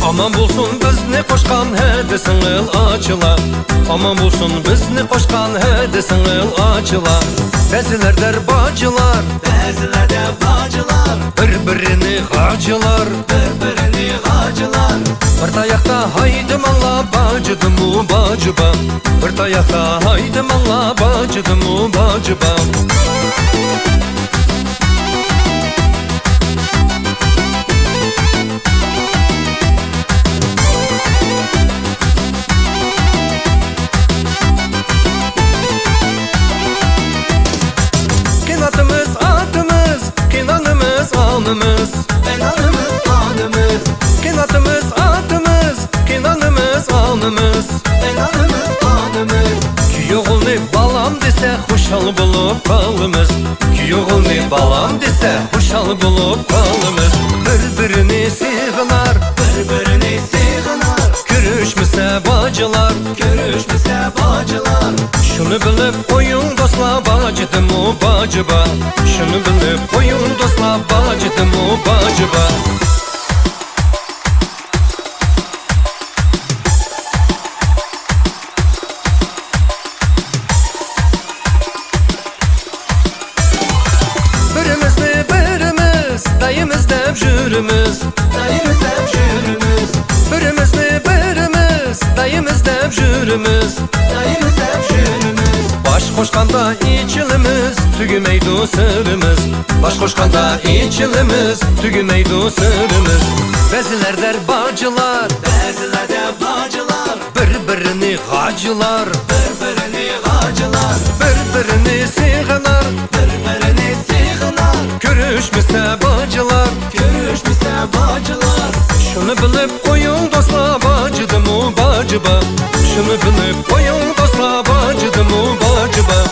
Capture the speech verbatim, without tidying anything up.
ئامان بولسۇن بىزنى قوشقان ھەددى سىڭىل ئاچىلار. ئامان بولسۇن بىزنى قوشقان ھەددى سىڭىل ئاچىلار. بەزىلەر دەر باجىلار، بەزىلەر دەر باجىلار. بىر-بىرىنى غاجىلار، بىر-بىرىنى غاجىلار. بىر تاياقتا ھايدىماڭلار، باجىدىمۇ باجى بار. بىر تاياقتا ھايدىماڭلار، باجىدىمۇ باجى بار. قېناتىمىز ئاتىمىز، قېنانىمىز ئانىمىز. قېنانىمىز ئانىمىز. قېناتىمىز ئاتىمىز، قېنانىمىز ئانىمىز. قېنانىمىز ئانىمىز. كۈيئوغۇلنى بالام دېسە، خۇشال بولۇپ قالىمىز. كۈيئوغۇلنى بالام دېسە، خۇشال بولۇپ قالىمىز. بىر-بىرىنى سېغىنار، بىر-بىرىنى سېغىنار. كۆرۈشمىسە باجىلار، كۆرۈشمىسە باجىلار. شۇنى بىلىپ قويۇڭ دوستلار، باجىدىمۇ باجى بار. شۇنى بىلىپ قويۇڭ دوستلار، باجىدىمۇ باجى بار. بىرىمىزنى بىرىمىز دايىم ئىزدەپ يۈرىمىز. دايىم ئىزدەپ يۈرىمىز. بىرىمىزنى بىرىمىز دايىم ئىزدەپ يۈرىمىز. دايىم ئىزدەپ يۈرىمىز. باش قوشقاندا ئېچىلىمىز، تۈگىمەيدۇ سىرىمىز. باش قوشقاندا ئېچىلىمىز، تۈگىمەيدۇ سىرىمىز. بەزىلەر دەر باجىلار، بەزىلەر دەر باجىلار. بىر-بىرىنى غاجىلار، بىر-بىرىنى غاجىلار. بىر-بىرىنى سېغىنار، بىر-بىرىنى سېغىنار. كۆرۈشمىسە باجىلار، كۆرۈشمىسە باجىلار. شۇنى بىلىپ قويۇڭ دوستلار، باجىدىمۇ باجى بار. شۇنى بىلىپ قويۇڭ دوستلار، باجىدىمۇ باجى بار.